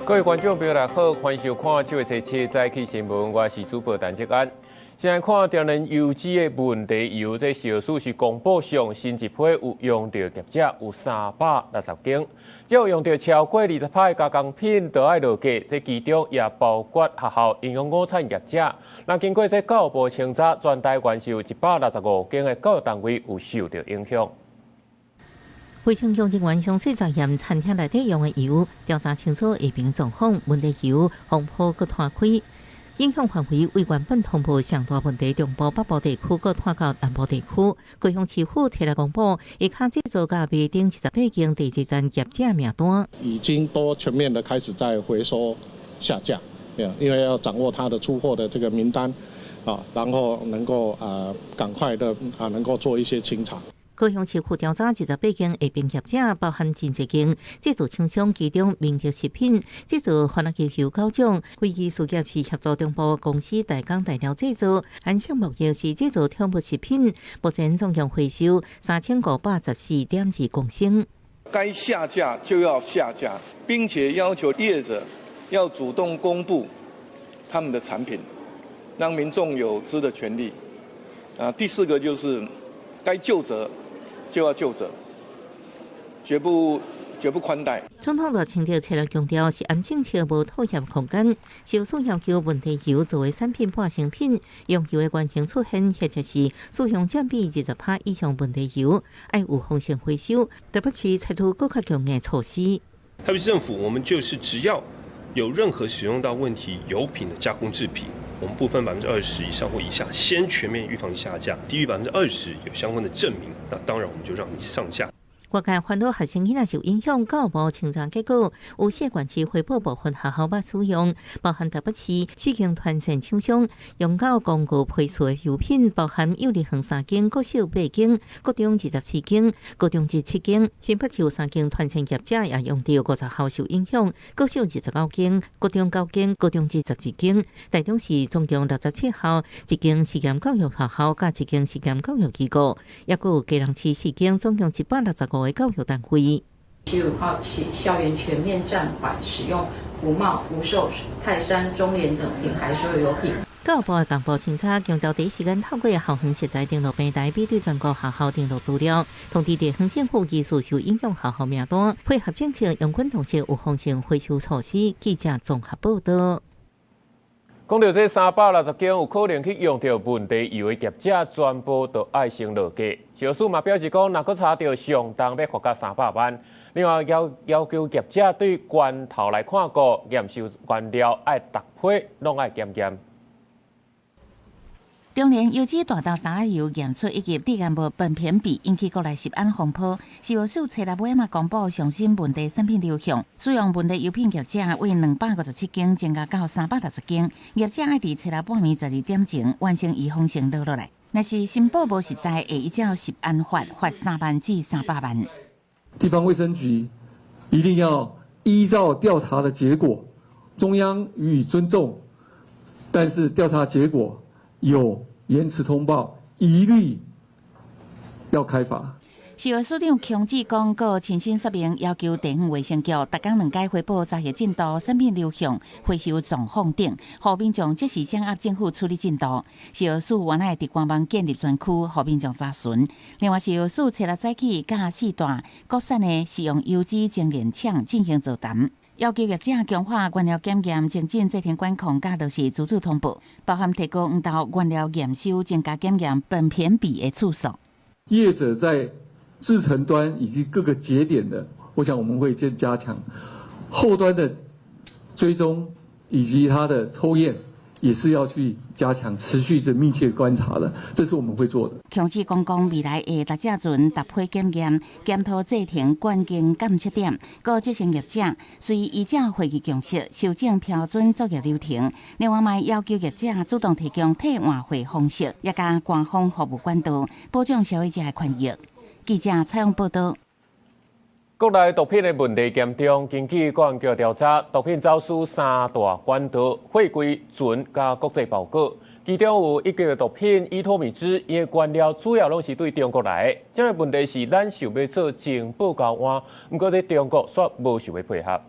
各位觀眾朋友大家好，歡迎收看7月7日早起新聞，我是主播陳志安。先來看中研油脂的問題油，這食藥署是公布上新一批有用著業者有360間，只有用著超過20%的加工品都愛落架，這其中也包括學校營養午餐業者。那經過這教育部清查，全台灣是有165間的教育單位有受著影響。衛生局人員詳細查驗餐廳內底用的油，調查清楚下邊狀況，問題油風波閣拖開，影響範圍為原本通報上大問題中部北部地區，閣拖到南部地區。高雄市府提來公布，下跤製造佮賣等28間地鐵站業者名單，已經都全面的開始在回收下架，因為要掌握它的出貨的這個名單，啊，然後能夠啊趕快的啊能夠做一些清查。高雄市府調查28間下邊業者，包含真濟間製造廠商，其中明哲食品製造番仔雞油九種，飛機事業是協助中部公司代工代料製造，安盛貿易是製造寵物食品，目前總共回收3514.2公升。該下架就要下架，並且要求業者要主動公布他們的產品，讓民眾有知的權利。啊，第四個就是該究責就要究責，絕不寬待。總統賴清德初六強調，食安政策無妥協空間，食藥署要求問題油作為產品半成品，用油的原型出現，或者是使用佔比20%以上問題油，愛有風險回收，台北市採取閣較強硬措施。台北市政府，我們就是只要有任何使用到問題油品的加工製品，我們部分20%以上或以下，先全面預防下架，低於20%有相關的證明，那當然我們就讓你上架。外界煩惱學生囡仔受影響，教育部清查結果，有四縣市回報部分學校捌使用，包含台北市四間團膳廠商用到廣告批出的油品，包含幼兒園三間、國小八間、國中24間、高中7間，新北市有三間團膳業者也用著50校受影響，國小29間、國中9間、高中12間，台中市總共67校，一間實驗教育學校佮一間實驗教育機構，抑閣有基隆市四間，總共165個教育單位。7月5號起，校園全面暫緩使用福茂、福壽、泰山、中聯等品牌所有油品。教育部的公布清查，強調第一時間透過校園食材登錄平台比對全國學校登錄資料，通知地方政府疑似受影響學校名單，配合政策，用滾動式有風險回收措施。記者綜合報道。講著這360間有可能去用著問題油的業者，全部都愛先落架。食藥署嘛表示講，若閣查著上重欲罰到300萬。另外要求業者對關頭來看顧驗收原料，愛逐批攏愛檢驗。中研油脂大豆沙拉油驗出一級致癌物苯偏芘，引起國內食安風波。食藥署初六尾嘛公布上新問題產品流向，使用問題油品業者為257間增加到360間，業者愛佇初六半暝12點前完成預防性落落來。若是申報無實在，會依照食安法罰3萬至300萬。地方衛生局一定要依照調查的結果，中央予以尊重，但是調查結果有延遲通報，一律要開罰。食藥署長強志講，閣親身說明，要求地方衛生局逐工兩擺回報查核進度、產品流向、回收狀況等，予民眾即時掌握政府處理進度。食藥署原來佇官網建立專區，予民眾查詢。另外，食藥署初六早起，佮四大國產的食用油脂精煉廠進行座談。要求業者強化原料檢驗、精進製程管控，佮落實自主通報，包含提高黃豆原料驗收、增加檢驗苯偏芘的次數。業者在製程端以及各個節點的，我想我們會先加強後端的追蹤以及它的抽驗，也是要去加強持續的密切觀察的，這是我們會做的。強志講講未來會逐隻船逐批檢驗，檢討製程關鍵監測點，閣執行業者隨依照會議共識修正標準作業流程。另外，嘛要求業者主動提供替換貨方式，也佮官方服務管道，保障消費者的權益。記者採訪報道。國內毒品的問題嚴重，根據公安局調查，毒品走私三大管道：貨櫃、船佮國際包裹。其中有一個毒品依托咪酯，伊的原料主要攏是對中國來的。這個問題是咱想欲做情報交換，毋過這中國煞無想欲配合。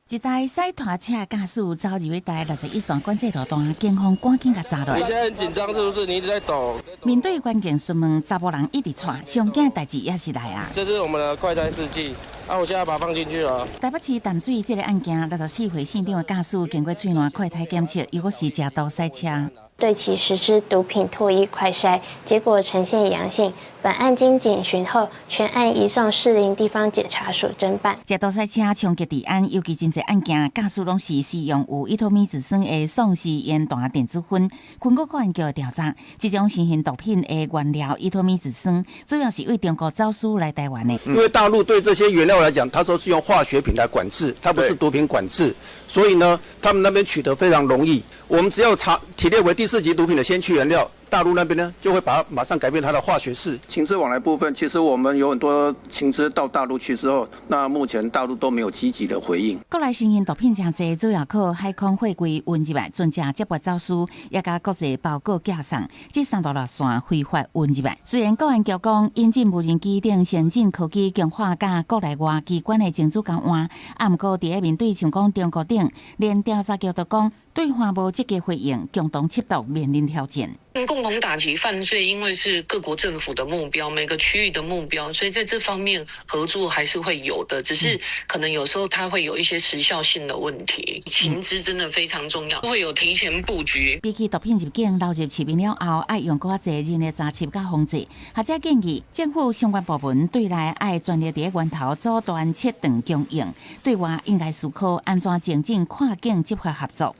一台驶拖車駕駛走入一台61線管制路段，警方趕緊共查落。你現在很緊張是不是？你一直在抖。面對關鍵詢問，查埔人一直掣，上驚代誌也是來啊。這是我們的快篩試劑，啊，我現在把它放進去了。台北市淡水這个案件，64歲姓張的駕駛經過喙瀾快篩檢測，猶閣是食毒駛車。對其實施毒品唾液快篩，結果呈現陽性。本案經檢詢後，全案移送士林地方檢察署偵辦。食毒駛車衝擊治安，尤其真濟案件，駕駛攏是使用有依托咪酯酸的喪屍煙彈電子薰。根據公安局的調查，這種新型毒品的原料依托咪酯酸，主要是為中國走私來台灣的。因為大陸對這些原料來講，他說是用化學品來管制，它不是毒品管制，所以呢，他們那邊取得非常容易。我們只要查提列為第四級毒品的先驅原料，大陸那邊呢就會把它馬上改變它的化學式。情資往來部分，其實我們有很多情資到大陸去之後，那目前大陸都沒有積極的回應。國內新型毒品誠濟，主要靠海空貨櫃運入來，船隻接駁走私，也共國際包裹寄送，這三大路線非法運入來。雖然公安局講引進無人機等先進科技，強化佮國內外機關的情資交換，啊，毋過佇咧面對像講中國等，連調查局都講對方無積極回應，共同緝毒面臨挑戰。共同打擊犯罪，因為是各國政府的目標，每個區域的目標，所以在這方面合作還是會有的，只是可能有時候它會有一些時效性的問題。情資真的非常重要，會有提前布局。比起毒品入境流入市民了後，愛用閣較濟人力查緝佮防制。學者建議政府相關部門對內愛全力佇源頭阻斷切斷供應，對外應該思考按怎精進跨境執法合作。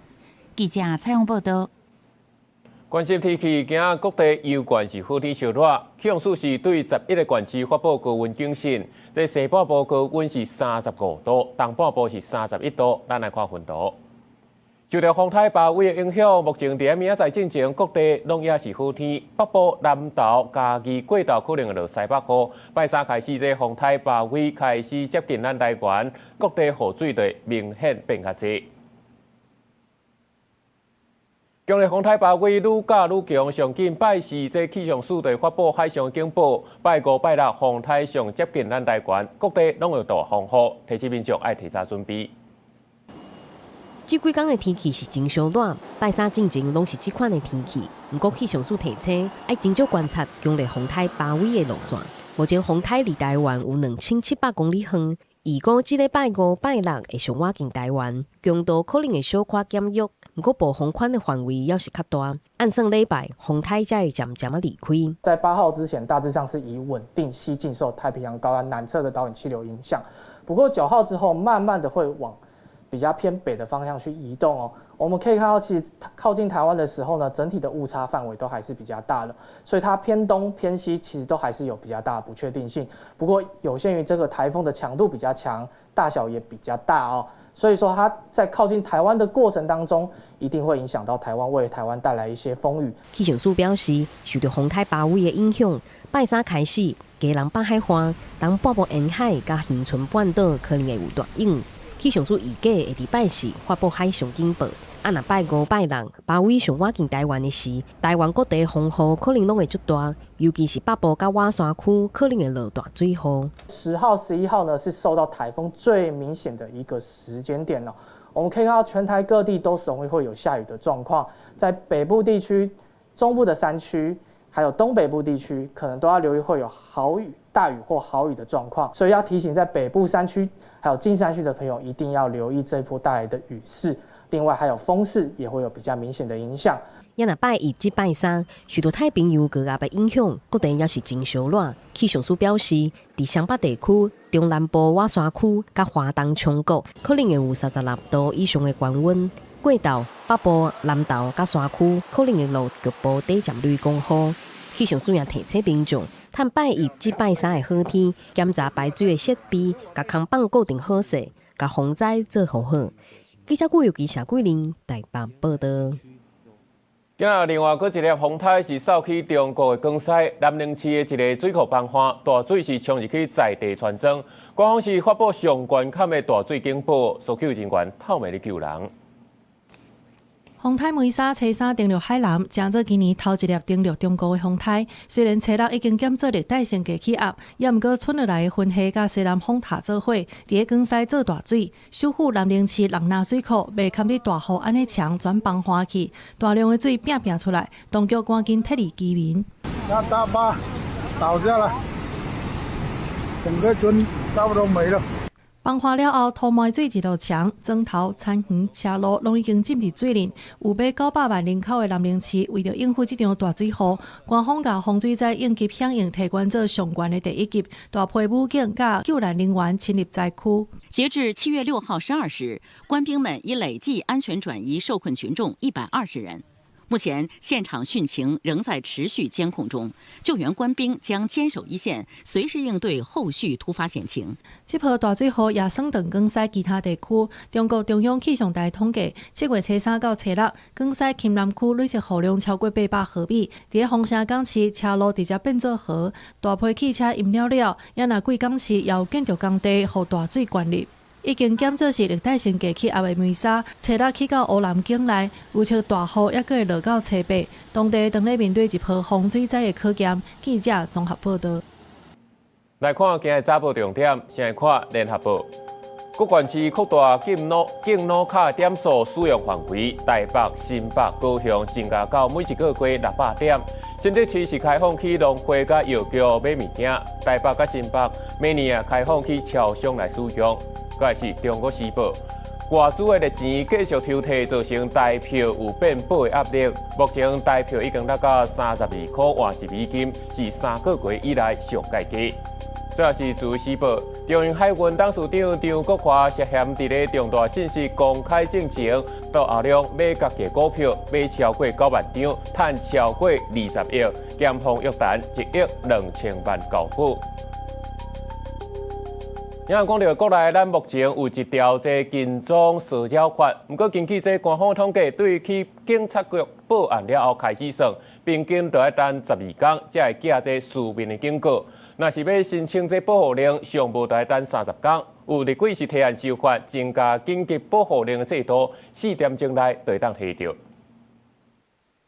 記者採訪報道。關心天氣，今仔各地猶原是好天燒熱，氣象署是對11個縣市發布高溫警訊。這西半部高溫是35度，東半部是31度。咱來看雲圖。受著風颱巴威的影響，目前佇明仔載進前，各地攏猶是好天。北部、南投、嘉義過晝可能會落西北雨。拜三開始，這風颱巴威開始接近咱台灣，各地雨水就會明顯變較濟。強烈風颱巴威愈咬愈強，上緊拜四這氣象署就發布海上警報，拜五、拜六風颱上接近咱台灣，各地攏會大風雨，提醒民眾愛提早準備。這幾工的天氣是真燒熱，拜三進前攏是這款的天氣。毋過氣象署提醒，愛真少觀察強烈風颱巴威的路線。目前風颱離台灣有2700公里遠，預估這禮拜五、拜六會上倚近台灣，強度可能會小可減弱。毋過暴風圈的範圍猶是較大。按算禮拜風颱才會漸漸仔離開。在8號之前，大致上是以穩定西進，受太平洋高壓南側的導引氣流影響。不過9號之後，慢慢的會往比較偏北的方向去移動哦。我們可以看到，其實靠近台灣的時候呢，整體的誤差範圍都還是比較大的，所以它偏東偏西其實都還是有比較大的不確定性。不過有限於這個颱風的強度比較強，大小也比較大哦，所以說它在靠近台灣的過程當中，一定會影響到台灣，為台灣帶來一些風雨。氣象署表示，受著風颱巴威的影響，拜三開始，基隆北海岸、東半部沿海佮恆春半島可能會有大雨。氣象署預計會佇拜四發布海上警報。啊，若拜五、拜六巴威上倚近台灣的時，台灣各地風雨可能攏會足大，尤其是北部佮外山區可能會落大水雨。 10號、11號呢，是受到颱風最明顯的一個時間點哦。我們可以看到全台各地都是容易會有下雨的狀況，在北部地區、中部的山區，還有東北部地區，可能都要留意會有豪雨、大雨或豪雨的狀況。所以要提醒在北部山區還有近山區的朋友，一定要留意這波帶來的雨勢。另外還有風勢也會有比較明顯的影響。也若拜一至拜三，受著太平洋高壓的影響，各地猶是真燒熱。氣象署表示，佇雙北地區、中南部外山區佮花東衝谷，可能會有36度以上的高溫。過晝北部、南投佮山區可能會落局部短暫雷公雨。氣象署也提醒民眾，趁拜一至拜三的好天，檢查排水的設備，共空泵固定好勢，共防災做好好。記者顧尤其謝桂玲台北報道。今仔另外閣一个風颱是掃去中國的廣西南寧市的一个水庫崩岸，大水是衝入去在地村莊，官方是發布上懸坎的大水警報，搜救人員透暝咧救人。風颱梅沙初三登陸海南，成做今年頭一粒登陸中國的風颱。雖然初六已經檢做熱帶性低氣壓，也毋過吹落來的雲系佮西南風疊做伙，佇咧廣西做大水。首府南寧市六林水庫袂堪得大雨按呢牆全崩岸去，大量的水拚拚出來，當局趕緊撤離居民。那大壩倒下了，整個村差不多沒了。崩岸了後，塗埋水一道牆，磚頭、田園、車路攏已經浸佇水裡。有欲900萬人口的南寧市，為著應付這場大水雨，官方共洪水災應急響應提懸做上懸的第一級，大批武警佮救難人員深入災區。截至7月6號12時，官兵們已累計安全轉移受困群眾120人。目前現場汛情仍在持續監控中，救援官兵將堅守一線，隨時應對後續突發險情。這波大水雨也算斷廣西其他地區。中國中央氣象台統計，7月初三到初六，廣西黔南區累積雨量超過800毫米。佇咧風城港市，車路直接變做河，大批汽車淹了了。也若貴港市也有建築工地予大水灌入。已經檢做是熱帶性低氣壓的梅沙，初六去到烏南境內，預測大雨猶閣會落到初八，當地當咧面對一波洪水災的考驗。記者綜合報導。來看今日早報重點，先來看聯合報。各縣市擴大敬老敬老卡點數使用範圍，台北、新北、高雄增加到每一個月600點。新竹市是開放去農會佮藥局買物件，台北佮新北明年啊開放去超商來使用。閣來是中國時報，外資的熱錢繼續抽提，造成台票有變薄的壓力。目前台票已經落到32塊換1美金，是3個月以來上蓋低。最後是自由時報，中英海運董事長張國華涉嫌佇咧重大信息公開進前，杜阿良買家己股票買超過9萬張，趁超過20億，檢方約談1億2000萬交保。有人講著國內，咱目前有一條這跟蹤騷擾法，毋過根據這官方統計，對去警察局報案了後開始算，平均著愛等12工，才會寄這書面的警告。若是欲申請這保護令，上無著愛等30工。有立委是提案修法，增加緊急保護令的制度，4點鐘內就會當提著。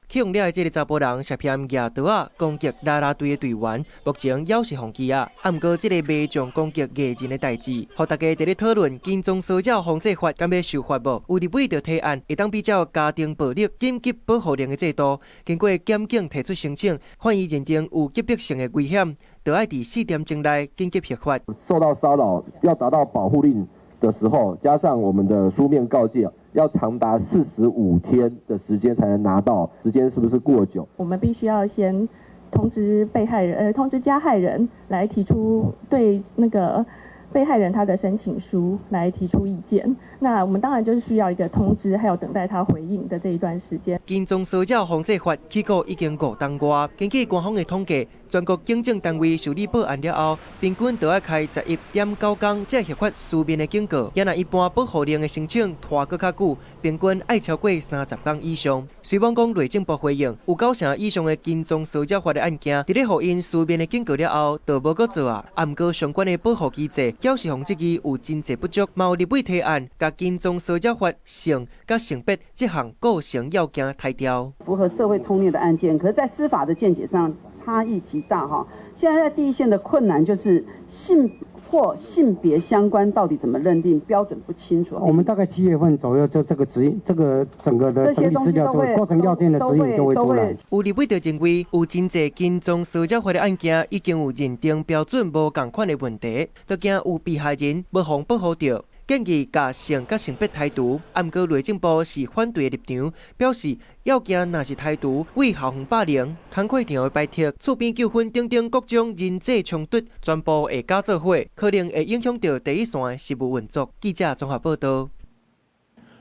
去予掠的這个查埔人涉嫌舉刀仔攻擊啦啦隊的隊員，目前猶是予羈押。啊，毋過這个迷眾攻擊藝人的代誌，予大家佇咧討論跟蹤騷擾防制法敢欲修法無？有立委就提案，會當比照家庭暴力緊急保護令的制度，經過檢警提出申請，法院認定有急迫性的危險，就愛佇4點鐘內緊急核發。受到騷擾要達到保護令的時候，加上我們的書面告誡。要長達45天的時間才能拿到，時間是不是過久？我們必須要先通知被害人，通知加害人來提出對那個被害人他的申請書來提出意見。那我們當然就是需要一個通知，還有等待他回應的這一段時間。跟蹤騷擾防制法起草已經5冬外，根據官方的統計，全國警政單位受理報案了後，平均都愛開11.9工才會核發書面的警告。也若一般保護令的申請拖閣較久，平均愛超過30工以上。雖罔講內政部回應，有九成以上的跟蹤騷擾法的案件，佇咧予𪜶書面的警告了後，就無閣做啊。啊，毋過相關的保護機制，表示予質疑有真濟不足，嘛有立委提案，共跟蹤騷擾法性佮性別這項構成要件刣掉。符合社會通例的案件，可是，在司法的見解上差異極大哈。現在在第一線的困難就是性或性別相關到底怎麼認定，標準不清楚。我們大概7月份左右，就這個指引，這個整個的整理資料就會構成要件的指引就會出來。有立委就認為，有真濟跟蹤騷擾法的案件已經有認定標準無仝款的問題，都驚有被害人無予保護著。建議共性佮性別剔除，啊，毋過內政部是反對的立場，表示要件若是剔除，對校園霸凌、工課場的排斥、厝邊糾紛等等各種人際衝突，全部會加做伙，可能會影響著第一線的實務運作。記者綜合報導。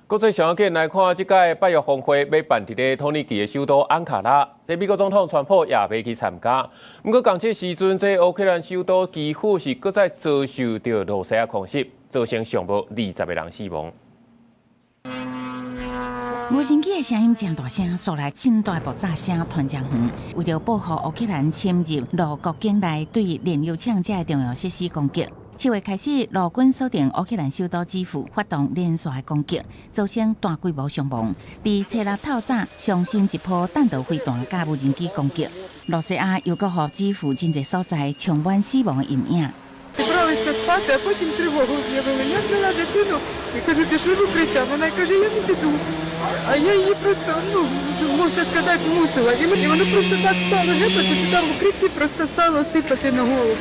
國際上緊來看，這屆北約峰會欲辦佇咧土耳其的首都安卡拉，這美國總統川普也欲去參加。毋過，仝這時陣，這烏克蘭首都基輔是閣再遭受著羅西亞空襲，造成上無20個人死亡。無人機的聲音誠大聲，紲來真大爆炸聲，傳誠遠。為著報復烏克蘭侵入俄國境內對煉油廠這个重要設施攻擊。7月開始，俄軍鎖定烏克蘭首都基輔，發動連續的攻擊，造成大規模傷亡。佇初六透早，上新一波彈道飛彈佮無人機攻擊，露西亞又閣予基輔真濟所在充滿死亡的陰影。 Зібралися спати, а потім тривогу об'явили. Я взяла дитину і кажу, пішли в укриття. Вона каже, я не піду. А я її просто, ну, можна сказати, змусила. І воно просто так стало гепати, що там в укритті просто стало сипати на голову.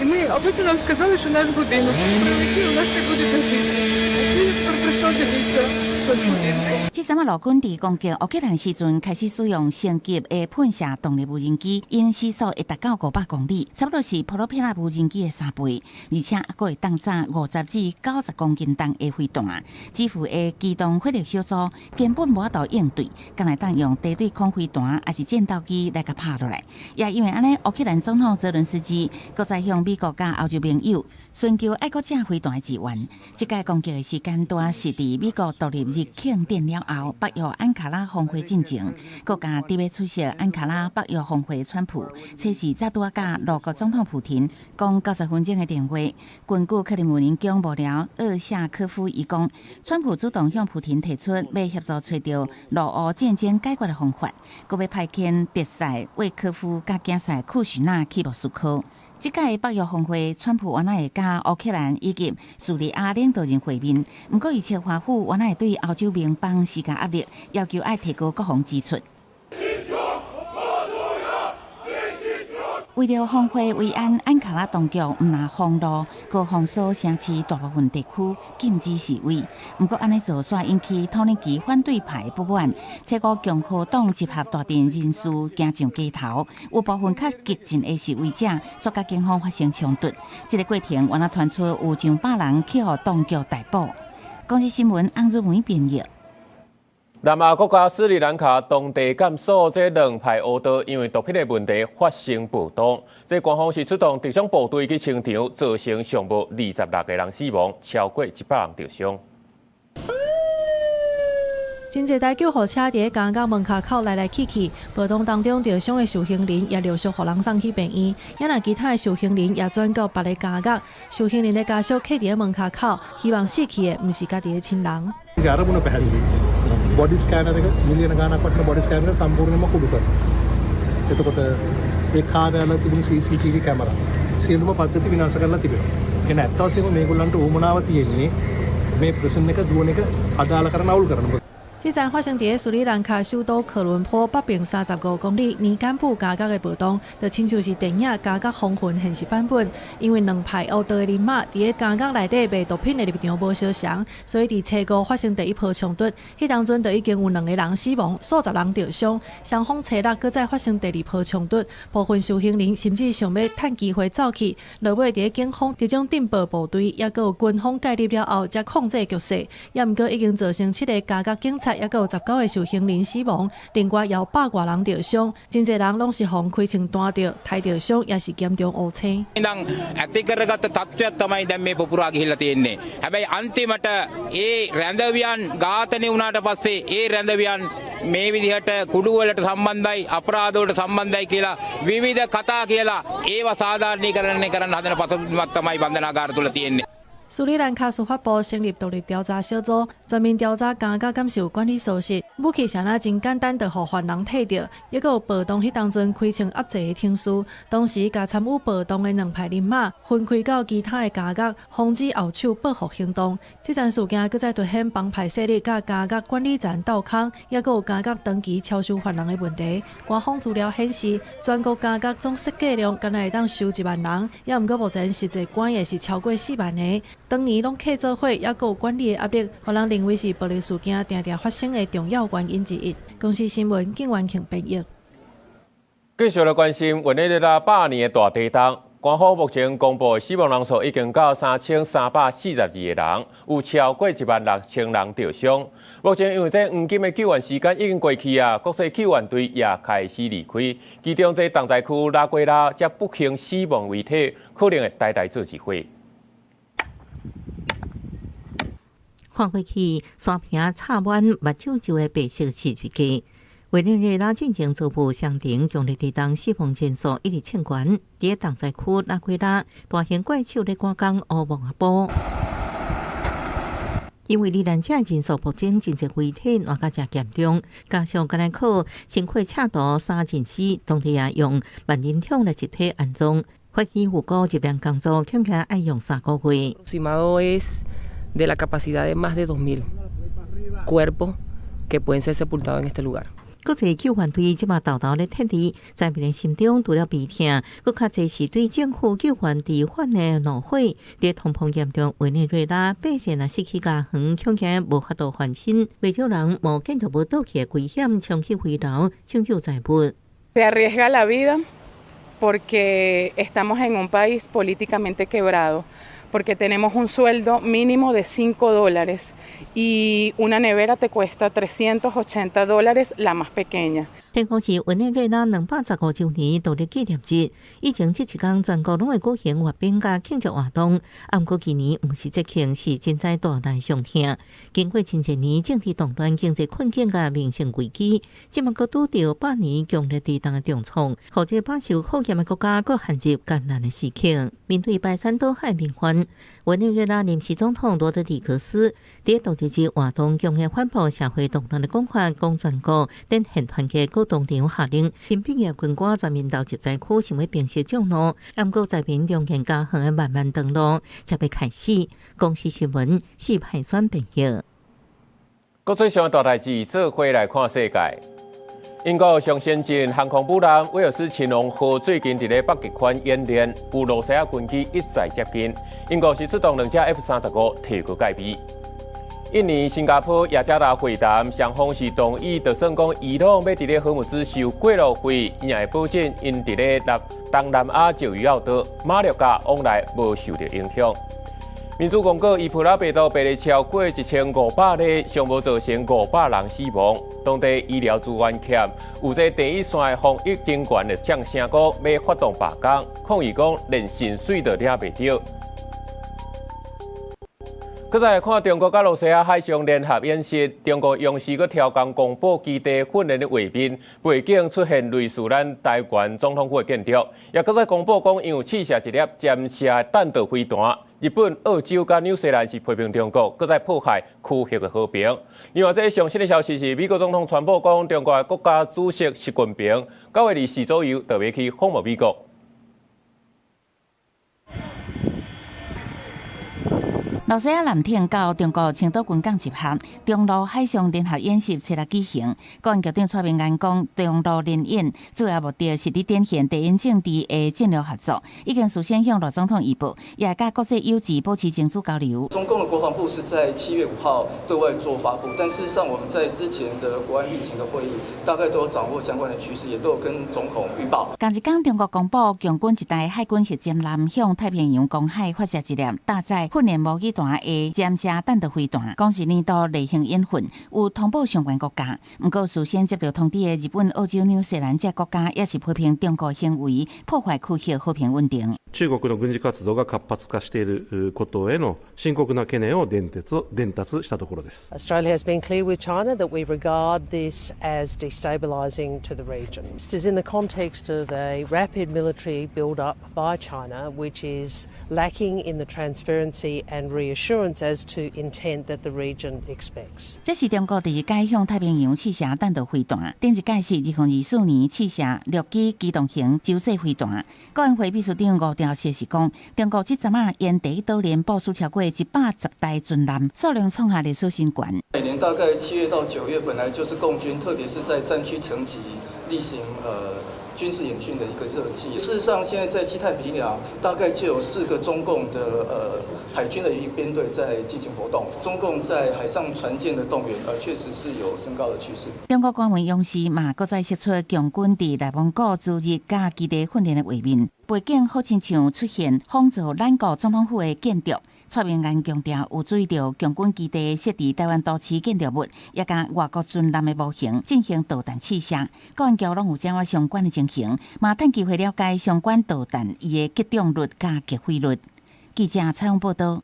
І ми, а потім нам сказали, що наш будинок прилетів, у нас не буде де жити. А це я прийшла дивитися той будинок. 這陣仔俄軍佇攻擊烏克蘭時陣，開始使用升級的噴射動力無人機，𪜶時速會達到500公里，差不多是普羅皮拉無人機的3倍，而且猶閣會當載50至90公斤重的飛彈。基輔的機動火力小組根本無法度應對，敢會當用地對空飛彈抑是戰鬥機來共拍落來。也因為按呢，烏克蘭總統澤倫斯基閣再向美國佮歐洲盟友尋求愛國者飛彈的支援。這擺攻擊的時間拄仔是佇美國獨立日慶典了後，北約安卡拉峰會進前，閣共佇欲出席安卡拉北約峰會川普，初時才拄仔佮俄國總統普廷講90分鐘的電話。根據克里姆林宮幕僚厄夏科夫伊講，川普主動向普廷提出欲協助揣著俄烏戰爭解決的方法，閣欲派遣特使威科夫佮囝婿庫許納去莫斯科。這屆北約峰會，川普原來會佮烏克蘭以及敘利亞領導人會面，毋過伊策華府原來會對歐洲盟邦施加壓力，要求愛提高國防支出。為著峰會維安，安卡拉當局毋但封路，閣封鎖城市大部分地區，禁止示威。毋過按呢做，煞引起土耳其反對派不滿。初五共和黨集合大陣人士行上街頭，有部分較激進的示威者，煞佮警方發生衝突。這个過程，原來傳出有上百人去予當局逮捕。公視新聞翁如梅編譯。南亞國家斯里蘭卡當地監所這兩派烏道因為毒品的問題發生暴動，這官方是出動特種部隊去清場，造成上無26個人死亡，超過100人受傷。真濟台救護車佇咧監獄門跤口來來去去，暴動當中受傷的受刑人也陸續予人送去病院。也若其他的受刑人也轉到別个監獄。受刑人的家屬徛佇咧門跤口，希望死去的毋是家己的親人。 body scanner එක මිලියන ගාණක් වටින බොඩි ස්කෑනර් එක සම්පූර්ණයෙන්ම කුඩු කරනවා. එතකොට ඒ කාර්යාලය තිබුණු CCTV camera සියලුම පද්ධති විනාශ කරලා තිබෙනවා. ඒ කියන්නේ ඇත්ත වශයෙන්ම මේගොල්ලන්ට උවමනාව තියෙන්නේ මේ ප්‍රිසන් එක දුවන එක අදාළ කරන අවුල් කරන. 這陣發生佇咧斯里蘭卡首都科倫坡北邊35公里尼甘布監獄的暴動，就親像是電影《監獄風雲》現實版本。因為兩派烏道的人馬佇咧監獄內底賣毒品的立場無相仝，所以佇初五發生第一波衝突。彼當陣就已經有兩個人死亡，數十人受傷。雙方初六閣再發生第二波衝突，部分受刑人甚至想欲趁機會走去，落尾佇咧警方特種偵報部隊抑閣有軍方介入了後，才控制局勢。抑毋過已經造成7個監獄警察。抑閣有19個受刑人死亡，另外有百外人受傷，真濟人攏是予開槍彈著、刣著傷，抑是嚴重烏青。 ඉඳන් ඇති කරගත්ත තත්ත්වයක් තමයි දැන් මේ පුපුරා ගිහිල්ලා තියෙන්නේ. හැබැයි අන්තිමට ඒ රැඳවියන් ඝාතනය වුණාට පස්සේ ඒ රැඳවියන් මේ විදිහට කුඩු වලට සම්බන්ධයි අපරාධ වලට සම්බන්ධයි කියලා විවිධ කතා කියලා ඒවා සාධාරණීකරණය කරන්න හදන පසුබිමක් තමයි බන්ධනාගාර තුල තියෙන්නේ. 斯里蘭卡司法部成立獨立調查小組，全面調查監獄敢是有管理疏失。武器啥若真簡單，就予犯人提著，抑閣有暴動彼當陣開槍壓制的程序。同時，共參與暴動的兩派人馬分開到其他的監獄，防止後手報復行動。這樁事件閣再凸顯幫派勢力佮監獄管理層鬥空，抑閣有監獄長期超收犯人的問題。官方資料顯示，全國監獄總設計量敢若會當收1萬人，抑毋過目前實際關的是超過4萬个。當年攏契做伙，抑閣有管理的壓力，予人認為是暴力事件定定發生的重要原因之一。公視新聞景元慶編譯。繼續來關心委內瑞拉百年的大地震，官方目前公布的死亡人數已經到3342個人，有超過1萬6千人受傷。目前因為這黃金的救援時間已經過去啊，國際救援隊也開始離開。其中這重災區拉圭拉，這不幸死亡遺體可能會代代做一回。看過去，山坪插滿目睭皺的白色漆皮。委內瑞拉進前遭遇雙重強烈地動，死亡人數一直衝懸。佇個重災區拉圭拉，大型怪手咧趕工烏木仔埔。因為罹難者人數暴增，真濟遺體爛甲誠嚴重，加上敢若靠身軀赤道三人死，當地也用萬人桶來集體安葬。法醫預估這項工作恐驚愛用3個月。 Estimado es de la capacidad de más de 2000 cuerpos que pueden ser sepultados en este lugar. 國際救援隊這馬沓沓咧撤離，災民的心中除了悲痛，閣較濟是對政府救援遲緩的怒火。佇通膨嚴重委內瑞拉，百姓若失去家園，恐驚無法度翻身，袂少人冒建築物倒去的危險，衝去危樓搶救財物。 Se arriesga la vida porque estamos en un país políticamente quebrado, porque tenemos un sueldo mínimo de $5 y una nevera te cuesta 380 dólares, la más pequeña. 天空是委內瑞拉215週年獨立紀念日，以前這一天全國攏會舉行閱兵佮慶祝活動。啊，毋過今年毋是節慶，是震災帶來傷痛。經過真濟年政治動亂、經濟困境佮民生危機，這馬閣拄著百年強烈地動的重創，予這飽受考驗的國家閣陷入艱難的時刻。面對排山倒海民怨，委內瑞拉臨時總統羅德里格斯佇獨立日活動強硬反駁社會動亂的講法，講全國展現團結，閣當場下令新畢業軍官全面投入災區，想欲平息眾怒。毋過災民重建家園的漫漫長路才欲開始。公視新聞四派選編譯。國際上大代誌，做伙來看世界。英國上先進航空母艦威爾斯親王號最近佇咧北極圈演練，有羅西亞軍機一再接近。英國是出動兩架 F-35提高戒備。印尼、新加坡、雅加達會談，雙方是同意，就算講伊朗欲佇咧荷姆茲收過路費，伊也會保證𪜶佇咧南東南亞石油島馬六甲往來無受著影響。民主共和伊波拉病毒病例超過1500例，上無造成500人死亡。當地醫療資源欠，有這第一線的防疫人員就嗆聲講欲發動罷工，抗議講連薪水都領袂著。閣再來看中國佮羅西亞海上聯合演習，中國央視閣超工公布基地訓練的畫面，背景出現類似咱台灣總統府的建築，也閣再公布講，𪜶有試射一粒潛射彈道飛彈。日本、澳洲佮紐西蘭是批評中國，閣再破壞區域的和平。另外，這上新的消息是，美國總統川普講，中國的國家主席習近平9月24左右就欲去訪問美國。羅西亞艦艇到中國青島軍港集合，中羅海上聯合演習七日舉行。國安局長蔡明彥講，中羅聯演主要目的是佇展現地緣政治的戰略合作，已經事先向羅總統預報，也會佮國際友人保持情資交流。中共的國防部是在7月5號對外做發布，但事實上我們在之前的國安例行的會議，大概都有掌握相關的趨勢，也都有跟總統預報。仝一工，中國公布共軍一台海軍核潛艦向太平洋公海發射一粒搭載訓練模擬彈的潛射彈道飛彈，講是年度例行演訓，有通報相關國家。毋過事先接著通知的日本、澳洲、紐西蘭這國家，也是批評中國行為破壞區域和平穩定。中國の軍事活動が活発化していることへの深刻な懸念を伝達伝達したところです。 Australia has been clear with China that we regard this as destabilising to the region. This is in the context of a rapid military build-up by China, which is lacking in the transparency and reassurance as to intent that the region expects. 這是中國第一擺向太平洋試射彈道飛彈，頂一擺是2024年試射陸基機動型洲際飛彈。國安會秘書長吳釗燮是講，中國這陣仔沿第一島鏈部署超過110台軍艦，數量創下歷史新高。每年大概7月到9月，本來就是共軍，特別是在戰區層級例行軍事演訓的一個熱季。事實上，現在在西太平洋大概就有四個中共的海軍的一個編隊在進行活動。中共在海上船艦的動員，確實是有升高的趨勢。中國官媒央視嘛，閣再釋出共軍佇內蒙古駐日佮基地訓練的畫面，背景好親像出現仿造咱國總統府的建築。蔡明彥強調，有注意著共軍基地設佇臺灣都市建築物，也共外國軍艦的模型進行導彈試射。國安局攏有掌握相關的情形，嘛趁機會了解相關導彈伊的擊中率佮擊毀率。記者採訪報導。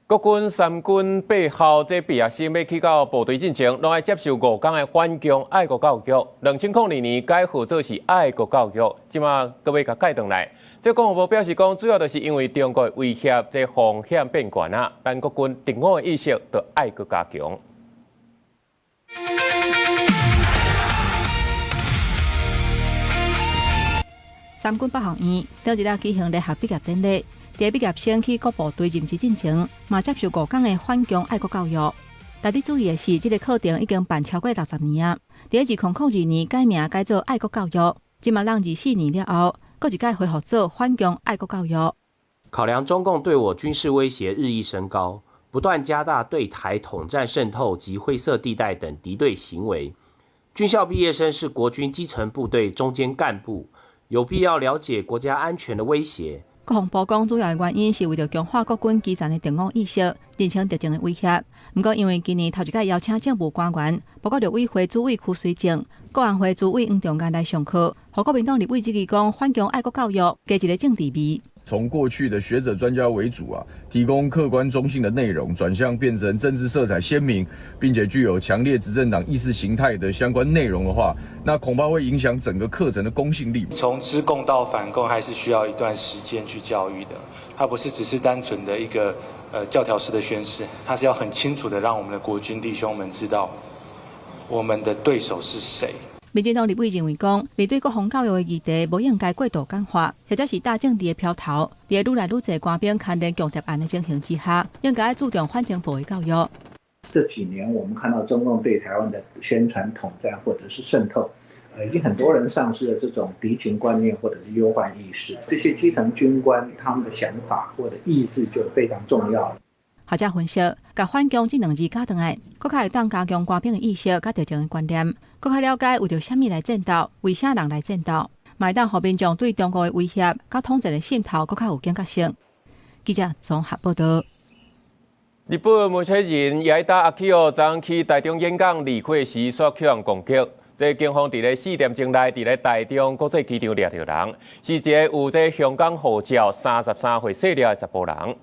國軍三軍八校這畢業生欲去到部隊進前，攏愛接受五工的反共愛國教育。2002年改號做是愛國教育，這馬閣欲共改轉來。這國防部表示講，主要就是因為中國威脅，這風險變懸啊，咱國軍敵我的意識著愛閣加強。三軍八學院頂一日舉行聯合畢業典禮。佇畢業生去各部隊任職進前，嘛接受五工的反共愛國教育。值得注意的是，這个課程已經辦超過60年啊！佇2002年改名改做愛國教育，這馬人24年了後，閣一擺恢復做反共愛國教育。考量中共對我軍事威脅日益升高，不斷加大對台統戰滲透及灰色地帶等敵對行為。軍校畢業生是國軍基層部隊中堅幹部，有必要了解國家安全的威脅。國防部講，主要的原因是為著強化國軍基層的敵我意識，認清敵情的威脅。毋過，因為今年頭一擺邀請政務官員，包括陸委會主委柯水正、國安會主委黃仲元來上課，予國民黨立委質疑講，反共愛國教育加一个政治味。從過去的學者專家為主啊，提供客觀中性的內容，轉向變成政治色彩鮮明，並且具有強烈執政黨意識形態的相關內容的話，那恐怕會影響整個課程的公信力。從知共到反共，還是需要一段時間去教育的，它不是只是單純的一個教條式的宣示，它是要很清楚的讓我們的國軍弟兄們知道，我們的對手是誰。民進黨立委認為講，面對國防教育的議題，無應該過度簡化，或者是打政治的標頭。佇愈來愈濟官兵牽連共諜案的情形之下，應該注重反情報的教育。這幾年，我們看到中共對台灣的宣傳統戰或者是滲透，已經很多人喪失了這種敵情觀念或者是憂患意識。這些基層軍官他們的想法或者意志就非常重要了。學者分析，共反共這兩字加轉來，閣較會當加強官兵的意識佮敵情的觀念，閣較了解為著啥物來戰鬥，為啥人來戰鬥，嘛會當予民眾對中國的威脅佮統戰的滲透閣較有警覺性。記者綜合報導。日本媒體人矢板明夫昨昏去台中演講離開時，煞予人攻擊。這警方佇咧4點鐘內，佇咧台中國際機場掠著人，是一个有這香港護照、33歲細粒的查埔人。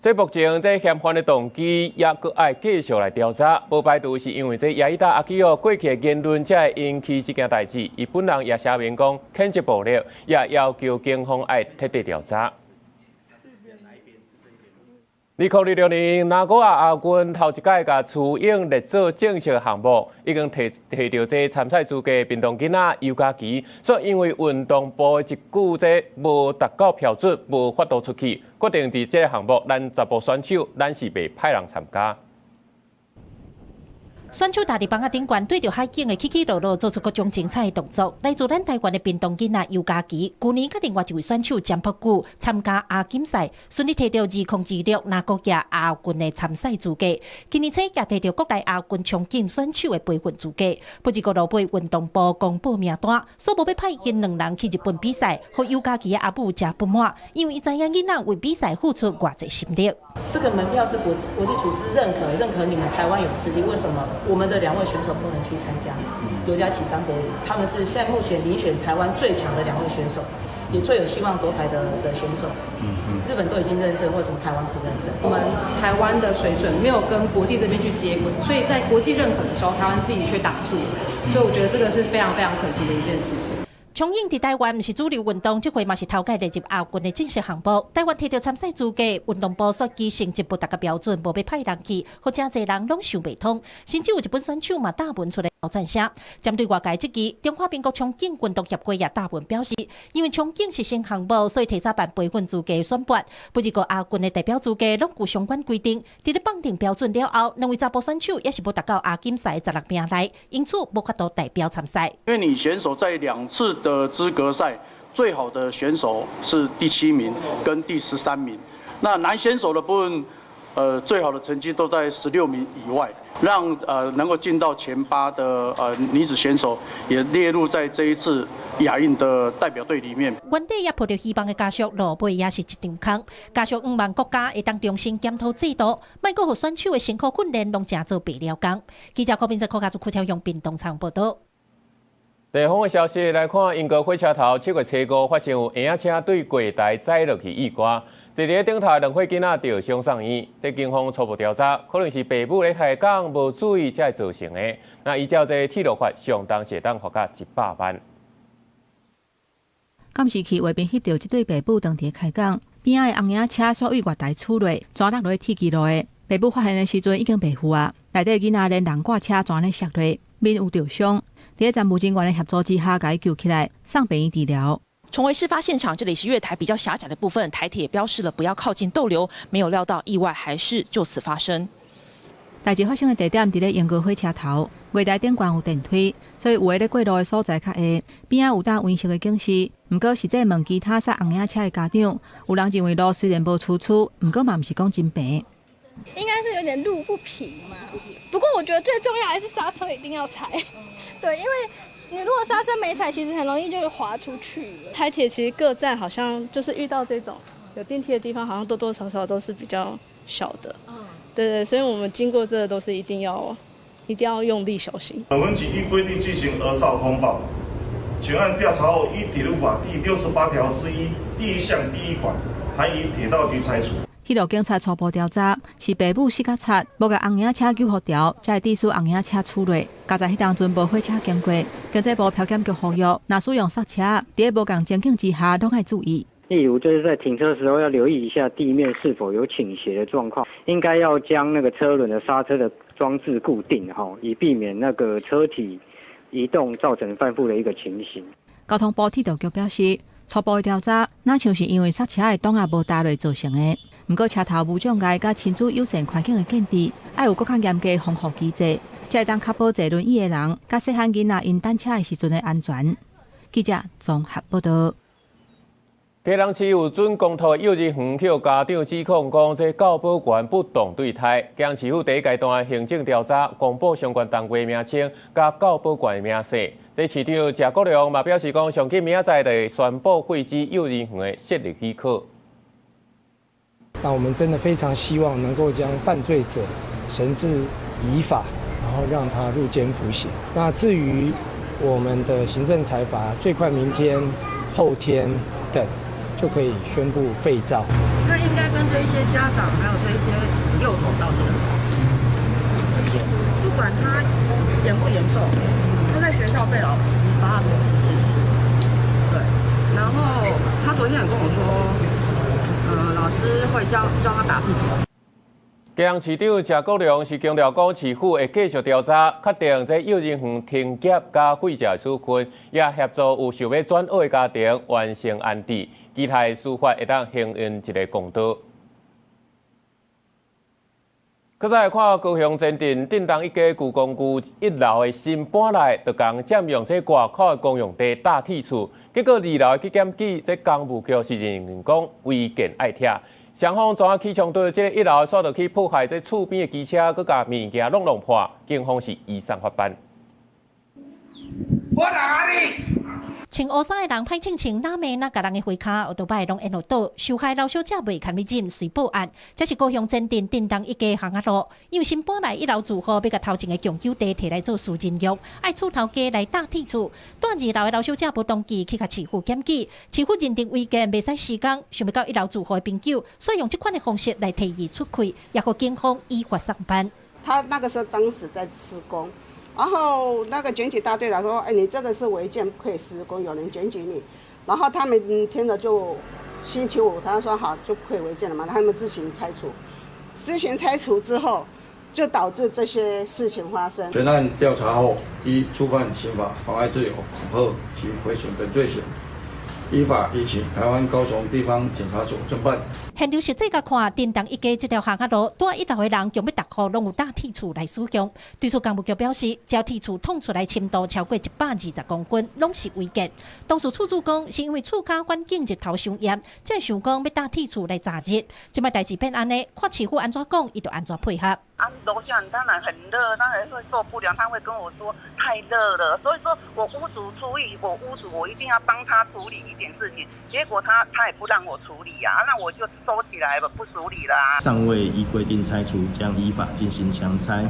這目前這嫌犯的動機猶閣愛繼續來調查，無排除是因為這矢板明夫過去的言論才會引起這件代誌。伊本人也聲明講，譴責暴力，也要求警方愛徹底調查。2026年，名古屋亞運頭一擺共跙泳列做正式項目，已經提提著這參賽資格屏東囡仔尤佳琪，煞因為運動部的一句這無達到標準，無法度出去，決定佇這个項目，咱查埔選手咱是袂派人參加。選手踏佇枋仔頂懸，對著海景的起起落落，做出各種精彩的動作。來自咱台灣的屏東囡仔尤佳琪，舊年佮另外一位選手詹博久參加亞錦賽，順利提著2026名古屋亞運的參賽資格。今年初也提著國內亞運衝勁選手的培訓資格。不過落尾運動部公布名單，煞無欲派𪜶兩人去日本比賽，予尤佳琪的阿母誠不滿，因為伊知影囡仔為比賽付出偌濟心力。這個門票是國際組織認可，認可你們台灣有實力，為什麼？我們的兩位選手不能去參加，尤佳琪、張博宇，他們是現在目前遴選台灣最強的兩位選手，也最有希望奪牌的選手。日本都已經認證，為什麼台灣不認證？我們台灣的水準沒有跟國際這邊去接軌，所以在國際認可的時候，台灣自己卻擋住，所以我覺得這個是非常非常可惜的一件事情。衝泳佇台灣毋是主流運動，這回嘛是頭擺列入亞運的正式項目。台灣提著參賽資格，運動部煞基成績無達到標準，無欲派人去，予誠濟人攏想袂通。甚至有日本選手嘛貼文出來挑戰聲。針對外界質疑，中華民國衝勁運動協會也貼文表示，因為衝勁是新項目，所以提早辦培訓資格選拔。不過亞運的代表資格攏有相關規定，佇咧放定標準了後，兩位查埔選手也是無達到亞錦賽16名內，因此無法度代表參賽。因為女選手在兩次的資格賽，最好的選手是第7名跟第13名，那男選手的部分，最好的成績都在16名以外，讓能夠進到前8的女子選手也列入在這一次亞運的代表隊裡面。原底也抱著希望的家屬，落尾也是一場空。家屬向望國家會當重新檢討制度，莫閣予選手的辛苦訓練攏成做白了工。記者柯明哲、柯家族、柯超用屏東場報導。地方的消息來看，英國火車頭7月初五發生有嬰仔車對月台載落去意外，坐佇頂頭兩歲囡仔著傷送院。這警方初步調查，可能是爸母咧開講無注意才會造成的。那依照這鐵路法，相當是會當罰甲100萬。監視器畫面翕著這對爸母當佇開講，邊仔的紅嬰車煞對月台出落，轉落落去鐵支路的。爸母發現的時陣已經袂赴啊，內底囡仔連人掛車全咧摔落，面有著傷。佇站務人員的協助之下，共伊救起來，送病院治療。重回事發現場，這裡是月台比較狹窄的部分，台鐵標示了不要靠近逗留，沒有料到意外還是就此發生。代誌發生的地點佇咧英國火車頭，月台頂懸有電梯，所以有的咧過路的所在較下，邊仔有搭黃色的警示。毋過實際問其他駛紅嬰車的家長，有人認為路雖然無崎嶇，毋過嘛毋是講真平。應該是有點路不平嘛。不過我覺得最重要還是剎車一定要踩，對，因為你如果剎車沒踩，其實很容易就會滑出去。台鐵其實各站好像就是遇到這種有電梯的地方，好像多多少少都是比較小的。對對，所以我們經過這個都是一定要用力小心。本分局依規定進行兒少通報，全案調查後，依鐵路法第68條之1第1項第1款，函以鐵道局拆除。鐵路警察初步調查，是爸母失甲賊，無共紅嬰車救護條，才會致使紅嬰車出落。佳哉彼當陣無火車經過，經濟部漂檢局呼籲，若使用剎車，佇咧無仝情景之下，攏愛注意。例如，就是在停車時候要留意一下地面是否有傾斜的狀況，應該要將那個車輪的剎車的裝置固定，哈，以避免那個車體移動造成翻覆的一個情形。交通部鐵道局表示，初步調查，若像是因為剎車的擋仔無踏落造成的。毋過車頭無障礙佮親子友善環境的建置，愛有閣較嚴格的防護機制，才會當確保坐輪椅的人佮細漢囡仔𪜶等車的時陣的安全。記者綜合報道。基隆市有準公托幼兒園予家長指控講，這教保員不當對待。基隆市府第一階段行政調查，公布相關單位名稱佮教保員的明細。這市長謝國樑嘛表示講，上緊明仔載就會宣布廢止幼兒園的設立許可。那我們真的非常希望能夠將犯罪者繩之以法，然後讓他入監服刑。那至於我們的行政裁罰，最快明天、後天等就可以宣布廢照。他應該跟這一些家長還有這一些幼童道歉。不管他嚴不嚴重，他在學校被老師發火是事實。對，然後他昨天也跟我說。老師會教他打自己。基隆市長謝國樑是強調講，市府會繼續調查，確定這幼兒園停業佮廢照的處分，也協助有想欲轉學的家庭完成安置，期待司法會當還𪜶一个公道。閣再來看高雄前鎮鎮東一街舊公寓一樓的新搬來，就共佔用這外口的公用地搭鐵厝，結果二樓的紀檢局這工務局是認定講違建愛拆，雙方怎起衝突？這个一樓煞落去破壞這厝邊的機車，閣共物件攏弄破，警方是移送法辦。我打你！穿烏衫的人歹銃銃，哪罵哪共人的花跤，歐多擺攏緣落倒。受害老小姐袂堪忍，隨報案。這是高雄前鎮鎮東一街巷仔路，因為新搬來一樓住戶欲共頭前的共有地提來做私人用，愛厝頭家來搭鐵厝。蹛二樓的老小姐無同意，去共市府檢舉，市府認定違建袂使施工，想袂到一樓住戶的朋友，煞用這款的方式來提議出氣，也予警方依法送辦。他那個時候當時在施工。然後那個檢舉大隊來說：“哎，你這個是違建，不可以施工，有人檢舉你。”然後他們聽了就星期五，他說好就不可以違建了嘛，他們自行拆除。自行拆除之後，就導致這些事情發生。全案調查後，依觸犯刑法妨礙自由、恐嚇及毀損等罪行，依法移請台灣高雄地方檢察署偵辦。現場實際共看，鎮東一街這條巷仔路，蹛一樓的人強欲逐戶攏有搭鐵厝來使用。對此，工務局表示，只要鐵厝挵出來深度超過120公分，攏是違建。當時厝主講，是因為厝跤環境日頭傷炎，才會想講欲搭鐵厝來遮熱。這擺代誌變按呢，看市府按怎講，伊就按怎配合。啊，樓下當然很熱，當然會受不了，他會跟我說太熱了。所以說我屋主注意，我屋主我一定要幫他處理一點事情。結果他也不讓我處理啊，那我就收起來了，不處理啦。尚未依規定拆除，將依法進行強拆。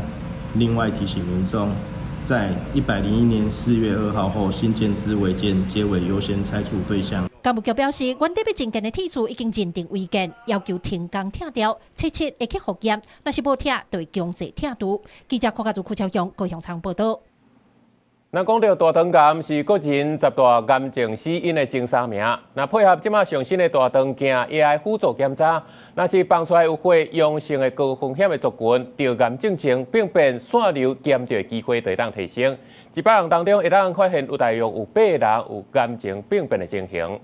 另外提醒民眾，在101年4月2號後新建之違建，皆為優先拆除對象。工務局表示，原底欲增建的鐵柱已經認定違建，要求停工拆掉，初七會去複驗，若是無拆，就會強制拆除。記者郭家祖、邱超雄高雄倉報道。那講到大腸癌是國人十大癌症死因的前三名。那配合這馬上新的大腸鏡 AI 輔助檢查，若是放出來有血陽性的高風險的族群，著癌症前病變腺瘤檢著的機會就會當提升。100人當中會當發現有大約有八人有癌症病變的情形。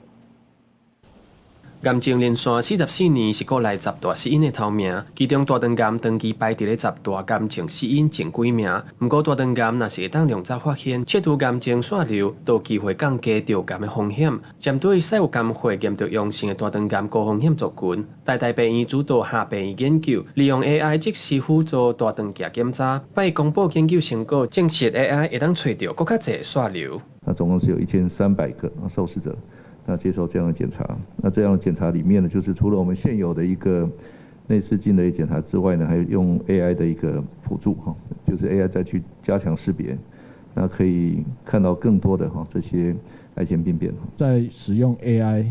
癌症連續44年是國內十大死因的頭名，其中大腸癌長期排佇咧十大癌症死因前幾名。毋過大腸癌若是會當量早發現，切除癌症腺瘤，就有機會降低著癌的風險。針對所有癌血驗著陽性的大腸癌高風險族群，台大病院主導下病院研究，利用 AI 即時輔助大腸鏡檢查，拜一公布研究成果，證實 AI 會當揣著閣較濟腺瘤。那總共是有1300個受試者。那接受這樣的檢查，那這樣的檢查裡面呢，就是除了我們現有的一個內視鏡的一個檢查之外呢，還有用 AI 的一個輔助哈，就是 AI 再去加強識別，那可以看到更多的哈這些癌前病變。在使用 AI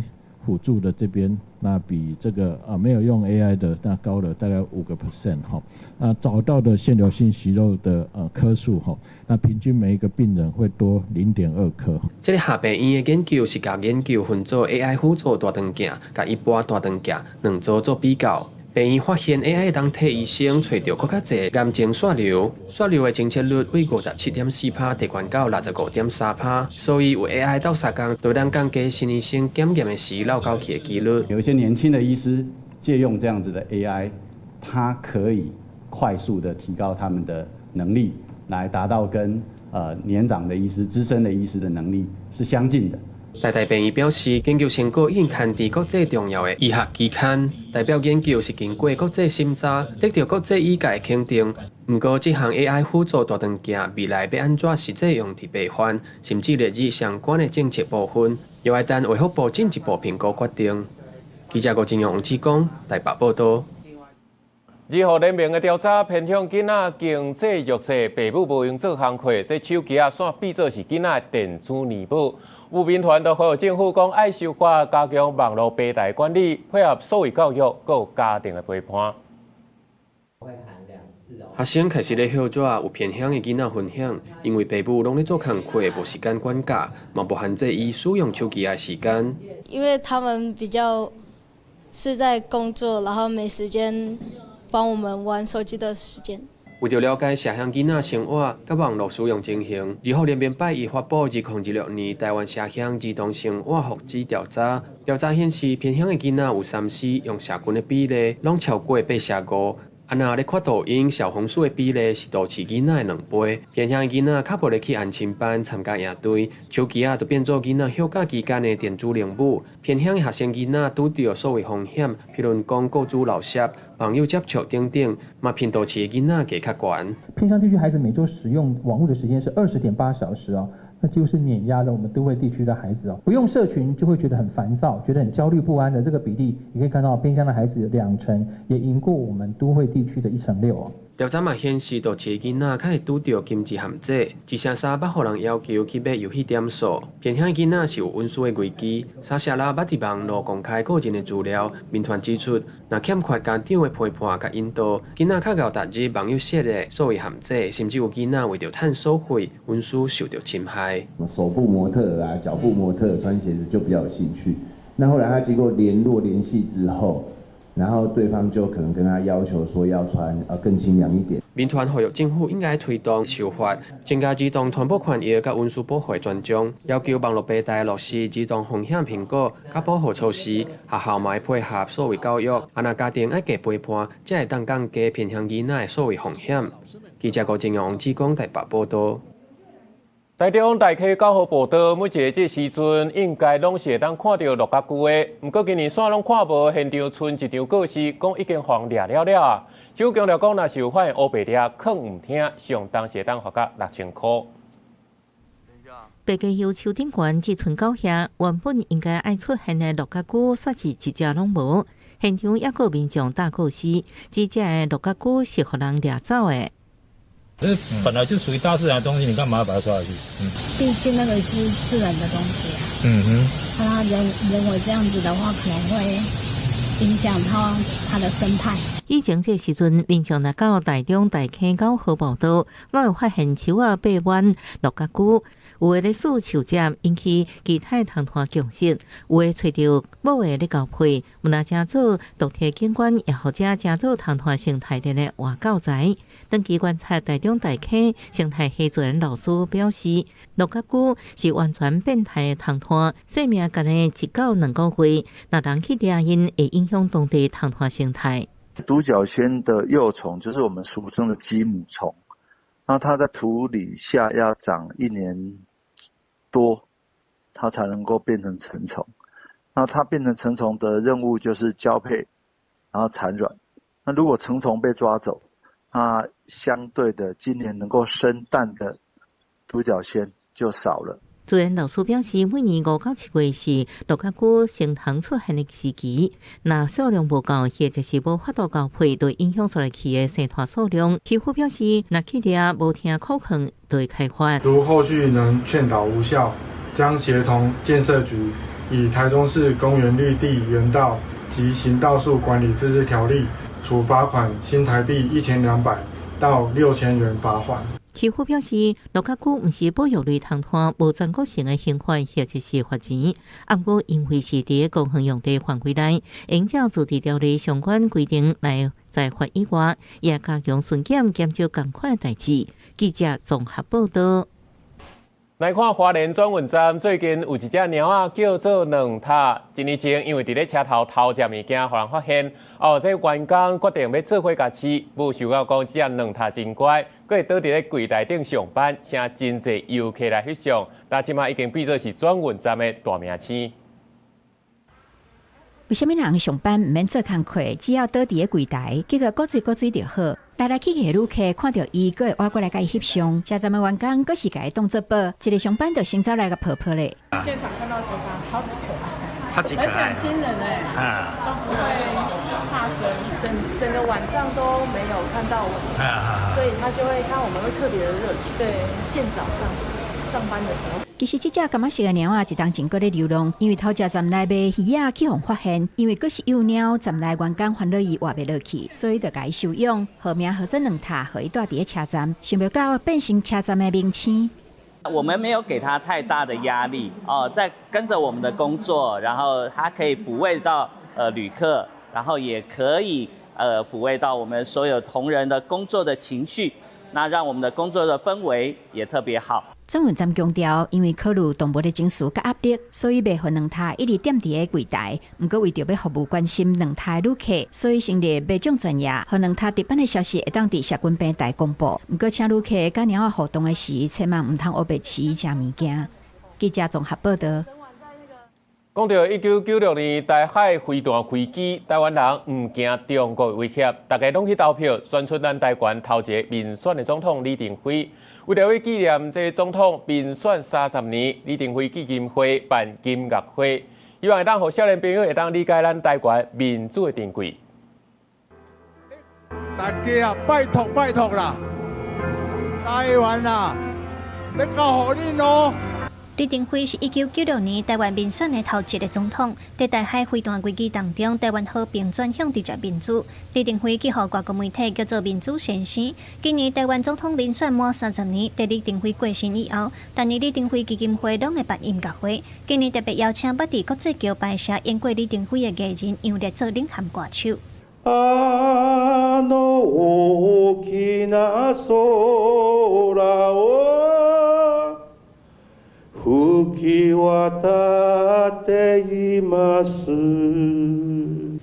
輔助的這邊，那比這個啊沒有用 AI 的那高了大概5% 哈。那找到的腺瘤性息肉的顆數哈，那平均每一個病人會多0.2顆。這个下病院的研究是共研究分組 AI 輔助大腸鏡，佮一般大腸鏡兩組做比較。病院發現 AI 會當替醫生揣著閣較濟癌症腺瘤，腺瘤的偵測率為57.4%提懸到65.3%，所以有 AI 鬥相共，就能降低新醫生檢驗的時漏勾去的幾率。有一些年輕的醫師借用這樣子的 AI，他可以快速的提高他們的能力，來達到跟年長的醫師、資深的醫師的能力是相近的。台大病院表示，研究成果已經刊佇國際重要的醫學期刊，代表研究是經過國際審查，得著國際醫界的肯定。毋過，這項 AI 輔助大腸鏡未來欲按怎實際用佇病患，甚至列入相關的政策部分，猶愛等衛福部進一步評估決定。記者郭金勇、王志剛台北報道。兒福聯盟的調查，偏鄉囡仔經濟弱勢，爸母無閒做工課，這手機仔煞變做是囡仔的電子奶母。有民團就呼籲政府講，愛修法加強網路平台管理，配合數位教育，閣有家庭的陪伴。學生開始咧歇紙有偏鄉的囡仔分享，因為爸母攏咧做工課，無時間管教，嘛無限制伊使用手機的時間。因為他們比較是在工作，然後沒時間幫我們玩手機的時間。為著了解社鄉囡仔生活佮網路使用情形，兒福聯盟拜一發布2026年台灣社鄉兒童生活福祉調查。調查顯示，偏鄉的囡仔有3C 用社群的比例，攏超過85%。啊，若咧看抖音、小紅書的比例是都市囡仔的兩倍。偏鄉的囡仔較無咧去安親班參加營隊，手機仔就變做囡仔歇假期間的電子奶母。偏鄉的學生囡仔拄著數位風險，譬如講個資漏洩、網友接觸等等，嘛比都市的囡仔加較懸。偏鄉地區孩子每週使用網路的時間是20.8小時哦，那就是碾壓了我們都會地區的孩子哦。不用社群就會覺得很煩躁，覺得很焦慮不安的這個比例，你可以看到偏鄉的孩子2成，也贏過我們都會地區的1.6成哦。調查嘛顯示，都市囡仔較會拄著金錢陷阱，1成三捌予人要求去買遊戲點數。偏鄉囡仔是有隱私的危機，沙謝拉捌佇網路公開個人的資料。民團指出，若欠缺家長的陪伴佮引導，囡仔較𠢕踏入網友設的所謂陷阱，甚至有囡仔為著趁所費，隱私受著侵害。手部模特啊，腳部模特穿鞋子就比較有興趣。那後來他經過聯絡聯繫之後，然後對方就可能跟他要求說要穿更清涼一點。民團呼籲政府應該推動修法，增加兒童傳播權益佮隱私保護專章，要求網路平台落實兒童風險評估佮保護措施，學校嘛愛配合數位教育，啊若家庭愛加陪伴，才會當降低偏鄉囡仔的數位風險。記者郭正陽、王志剛台北報道。台中大溪九號步道，每一个這時陣應該攏是會當看著陸角龜的，毋過今年煞攏看無，現場賰一張告示，講已經予人掠了了啊。政府強調講，若是有發現烏白掠，囥毋聽，上重是會當罰到6000箍。白雞丘樹頂懸這賰狗遐，原本應該愛出現的陸角龜，煞是一隻攏無。現場猶閣有民眾貼告示，指這个陸角龜是予人掠走的。這本來就屬於大自然的東西，你幹嘛要把它抓下去？畢竟那個是自然的東西啊。他認為這樣子的話，可能會影響到它的生態。以前這時陣，民眾若到台中大坑九號步道，攏會發現樹仔爬彎、鹿角龜，有的咧豎樹汁，引起其他蟲獾共識；有的揣著母的咧交配，毋但成做獨特景觀，也予遮成做蟲獾生態鏈的活教材。長期觀察台中大坑生態系主任老師表示，鹿角龜是完全變態的蟲獾，壽命干焦1到2個月，若人去掠𪜶，會影響當地蟲獾生態。獨角仙的幼蟲就是我們俗稱的雞母蟲，那它在土裡下要長一年多，它才能夠變成成蟲。那它變成成蟲的任務就是交配，然後產卵。那如果成蟲被抓走，那相對的，今年能夠生蛋的獨角仙就少了。自然老師表示，每年5到7月是鹿角龜成蟲出現的時期，若數量無夠，或者是無法度交配，就會影響煞落去的生蟲數量。市府表示，若去掠無聽苦勸，就會開罰。如後續仍勸導無效，將協同建設局以台中市公園綠地園道及行道樹管理自治條例，處罰款新台幣1200到6000元罰鍰。市府表示，鹿角龜毋是保育類蟲獾，無全國性的刑法或者是罰錢。毋過，因為是佇公園用地範圍內，應照自治條例相關規定來裁罰以外，也加強巡檢，減少仝款的代誌。記者綜合報道。來看花蓮轉運站，最近有一隻貓仔叫做軟塔，一年前因為佇咧車頭偷食物件，予人發現，哦，這員工決定欲做伙共飼，無想到講這隻軟塔真乖，閣會倒佇咧櫃台頂上班，成真濟遊客來翕相，但這馬已經變做是轉運站的大明星。為啥物人上班毋免做工課，只要倒佇咧櫃台，結果古錐古錐就好。來來去去的旅客看著伊，閣會倚過來共伊翕相。車站的員工閣是共伊當做寶，一个上班就先走來共抱抱咧。現場看到覺得他超級可愛，超級可愛，而且很親人哎，都不會怕生，整整個晚上都沒有看到我們，所以他就會看我們會特別的熱情。對，現早上上班的時候。其實這隻柑仔色的貓仔，一當前閣咧流浪，因為偷食站內賣魚仔去予發現，因為閣是幼貓，站內員工煩惱伊活袂落去，所以就共伊收養，號名號做軟塔，予伊蹛佇咧車站，想袂到變成車站的明星。我們沒有給他太大的壓力哦，在跟着我們的工作，然後他可以撫慰到旅客，然後也可以撫慰到我們所有同仁的工作的情緒，那讓我們的工作的氛圍也特別好。轉運站強調，因為考慮動物的情緒佮壓力，所以袂予軟塔一直踮佇咧櫃台。毋過為著欲服務關心軟塔的旅客，所以成立賣獎專頁，予軟塔值班的消息會當佇社群平台公布。毋過請旅客佮貓仔互動的時，千萬毋通烏白飼食物件。記者綜合報道。講到1996年台海飛彈危機，台灣人毋驚中國威脅，大家攏去投票選出咱台灣頭一个民選的總統李登輝。為著欲紀念這總統民選30年，李登輝基金會辦音樂會，希望會當予少年朋友會當理解咱台灣民主的珍貴。大家啊，拜託拜託啦，台灣啊，欲交予恁囉。李登輝是1996年台灣民選的頭一个總統，佇台海飛彈危機當中，台灣和平轉向直接民主。李登輝去予外國媒體叫做民主先生。今年台灣總統民選滿30年，佇李登輝過身以後，逐年李登輝基金會攏會辦音樂會。今年特別邀請捌佇國際橋牌社演過李登輝的藝人楊烈做領銜歌手。あの大きな空を吹き渡っています。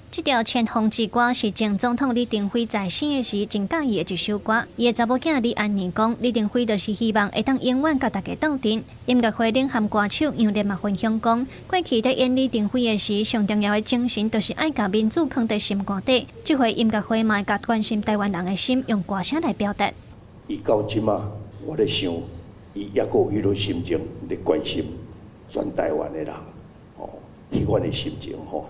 這條《前方之歌》是前總統李登輝在生的時真佮意的一首歌。伊的查某囝李安妮講，李登輝就是希望會當永遠佮大家鬥陣。音樂會領銜歌手楊烈嘛分享講，過去佇演李登輝的時，上重要的精神就是愛共民主囥佇心肝底。這回音樂會嘛會共關心台灣人的心，用歌聲來表達。伊到這馬，我咧想，伊猶閣有彼個心情咧關心全台灣的人，哦，彼款的心情吼，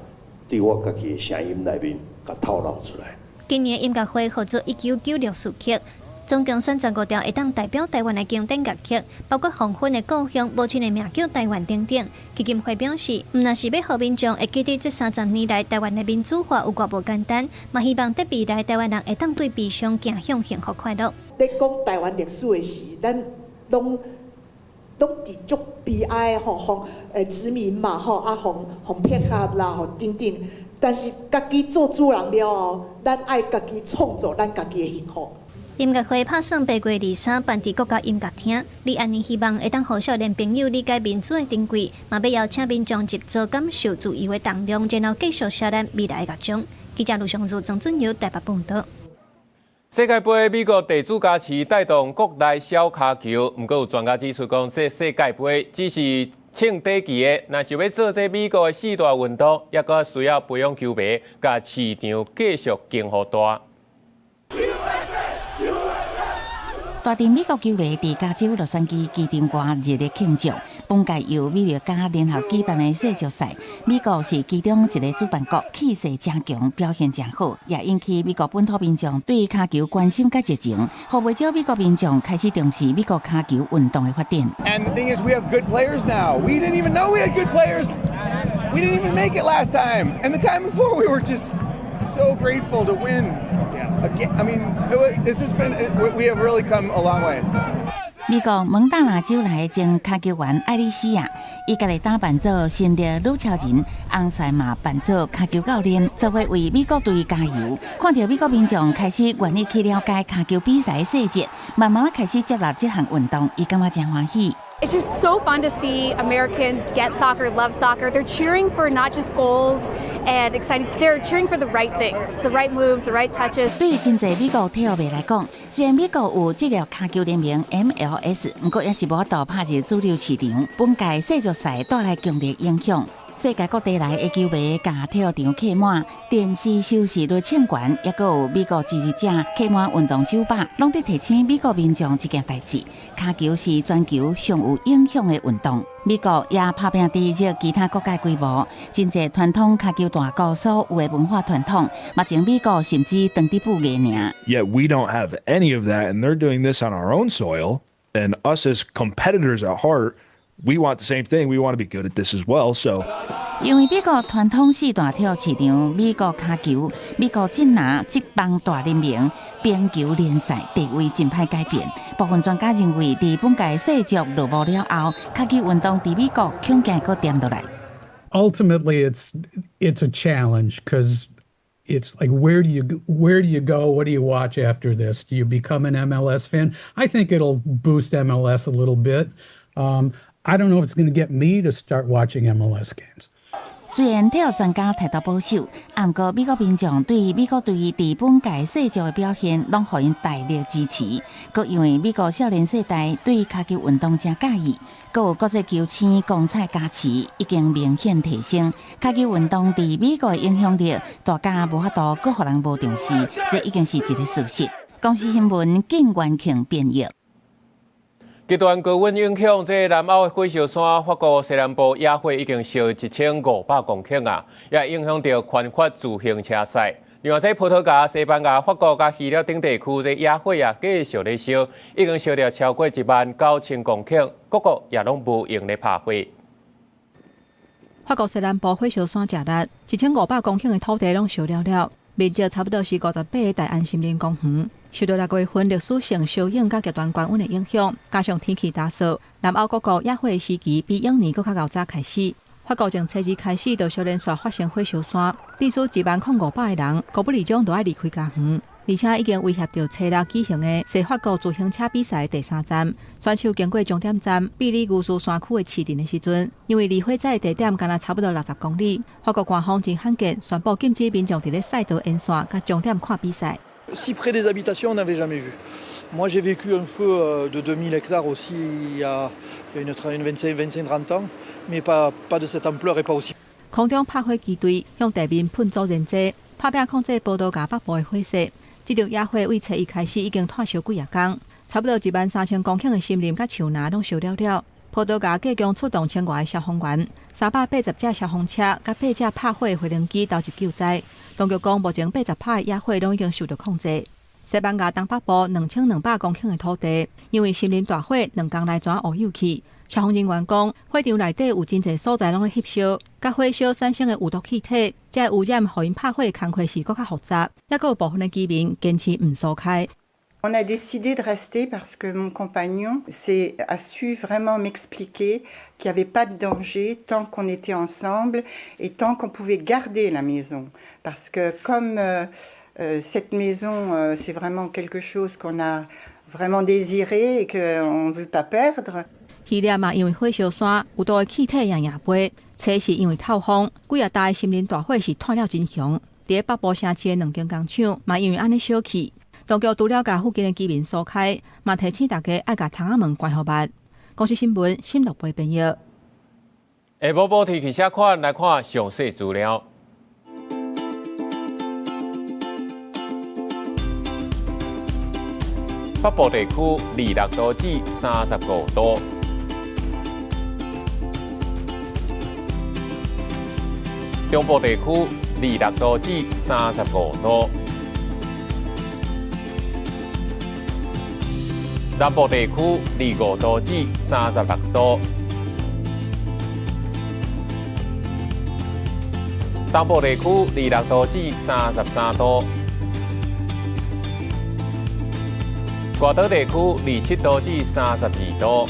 佇我家己的聲音內面，共透露出來。今年音樂會號做1996序曲，總共選15條會當代表臺灣的經典樂曲，包括黃昏的故鄉、母親的名叫臺灣等等。基金會表示，毋但是欲予民眾會記得這30年來臺灣的民主化有偌無簡單，嘛希望佇未來臺灣人會當對悲傷走向幸福快樂。咧講臺灣歷史的時，咱攏攏佇足悲哀吼，予殖民嘛吼，啊，予迫害啦吼等等。但是家己做主人了後，咱愛家己創造咱家己的幸福。音樂會拍算8月23辦佇國家音樂廳。李安妮希望會當予少年朋友理解民主的珍貴，嘛欲邀請民眾入座感受自由的重量，然後繼續寫咱未來的樂章。記者盧尚如、曾俊尧台北報導。世界盃美國地主加持帶動國內小跤球，毋過有專家指出講，這世界盃只是撐短期的，若是欲做這美國的四大運動，猶閣需要培養球迷，共市場繼續經予大。大陣美國球迷佇加州洛杉磯機場外熱烈慶祝。本屆由美墨加聯合舉辦的世足賽，美國是其中一个主辦國，氣勢誠強，表現誠好，也引起美國本土民眾對跤球關心佮熱情，予袂少美國民眾開始重視美國跤球運動的發展。 And the thing is, we have good players now. We didn't even know we had good players. We didn't even make it last time. And the time before, we were just so grateful to win. Again, I mean, it's just been, we have really come a long way. 美國蒙大拿州來的前跤球員艾麗西亞，伊家己打扮做神力女超人，翁婿嘛扮做跤球教練，做伙為美國隊加油。看著美國民眾開始願意去了解跤球比賽的細節，慢慢開始接納這項運動，伊感覺誠歡喜。 It's just so fun to see Americans get soccer, love soccer. They're cheering for not just goals and exciting. They're cheering for the right things, the right moves, the right touches. 對真濟美國體育迷來講，雖然美國有職業跤球聯盟 MLS，毋過猶是無法度拍入主流市場。本屆世足賽帶來強烈影響。世界各地來的球迷共體育場客滿，電視收視率衝懸，猶閣有美國支持者客滿運動酒吧，攏佇提醒美國民眾一件代誌：跤球是全球上有影響的運動。美國也拍拚佇熱其他國家規模，真濟傳統跤球大國所有的文化傳統，目前美國甚至當地不嘅爾。 Yet we don't have any of that, and they're doing this on our own soil. And us as competitors at heart, we want the same thing. We want to be good at this as well. So. 因為美國傳統四大體育市場，美國跤球、美國職籃、職棒大聯盟、冰球聯賽地位真歹改變。部分專家認為，佇本屆世足落幕了後，跤球運動佇美國恐驚閣恬落來。 Ultimately, it's a challenge because it's like, where do you go? What do you watch after this? Do you become an MLS fan? I think it'll boost MLS a little bit. I don't know if it's going to get me to start watching MLS games. 雖然體育專家態度保守，毋過美國民眾對美國隊佇本屆世足的表現，攏予𪜶大力支持。閣因為美國少年世代對跤球運動誠佮意，閣有國際球星光彩加持，已經明顯提升跤球運動佇美國的影響力，大家無法度閣予人無重視，這已經是一个事實。公視新聞景元慶編譯。極端高溫影響，這南歐的火燒山，法國西南部野火已經燒1500公頃啊，也影響著環法自行車賽。另外，這葡萄牙、西班牙、法國佮希臘等地區，這野火也繼續咧燒，已經燒著超過1萬9千公頃，各國也攏無閒咧拍火。法國西南部火燒山誠烈，1500公頃的土地攏燒了了，面積差不多是58個大安森林公園。受到6月份歷史性燒湧佮極端高溫的影響，加上天氣乾燥，南歐各國野火的時期比往年閣較𠢕早開始。法國從初二開始就小連續發生火燒山，致使10萬零500個人高不離種都愛離開家園，而且已經威脅著初六舉行的西法國自行車比賽第三站。選手經過終點站比利牛斯山區的市鎮的時陣，因為離火災地點干焦差不多60公里，法國官方真罕見宣布禁止民眾佇咧賽道沿線佮終點看比賽。 Si près des habitations, on n'avait jamais vu. Moi, j'ai vécu un feu de 2000 hectares aussi il y a une 25, 30 ans, mais pas de cette ampleur et pas aussi. 空中拍火機隊向地面噴阻燃劑，拍拚控制葡萄牙北部的火勢。這場野火對初一開始已經拖燒幾仔工，差不多1萬3000公頃的森林佮樹林攏燒了了。葡萄牙計共出動1000外个消防員、380隻消防車佮八架拍火的飛行機投入救災。當局講，目前80%的野火攏已經受到控制。西班牙東北部2200公頃的土地，因為森林大火，2工內全烏有去。消防人員講，火場內底有真濟所在攏咧翕燒，佮火燒產生的有毒氣體，這個污染予𪜶拍火的工課是閣較複雜。猶閣有部分的居民堅持毋疏開。 On a décidé de rester parce que mon compagnon a su vraiment m'expliquer qu'il n'y avait pas de danger tant qu'on était ensemble et tant qu'on pouvait garder la maison. Parce que comme cette maison, c'est vraiment quelque chose qu'on a vraiment désiré et qu'on ne veut pas perdre. 希臘嘛，因為火燒山，有毒的氣體掖掖飛，車是因為透風，幾若大的森林大火是湠了真凶。佇北部城市的兩間工廠嘛，因為按呢燒去。當局除了共附近的居民疏開，嘛提醒大家愛共窗仔門關予密。公視新聞新樂貝編譯。下晡報天氣啥款？來看詳細資料。北部地區26度至35度。中部地區26度至35度。南部地區25度至36度。東部地區26度至33度。外島地區27度至32度。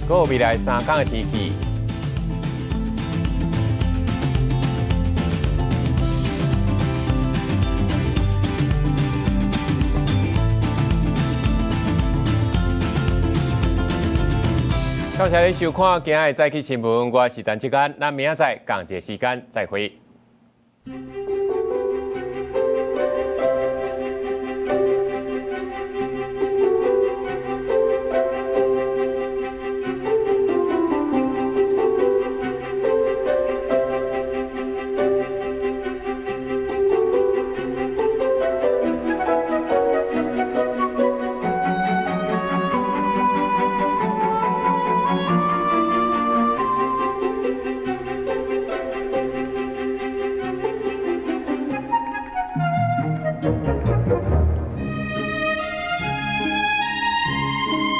閣有未來3天的天氣。感謝你收看今仔日的早起新聞，我是陳志安，咱明仔載仝一个時間再會。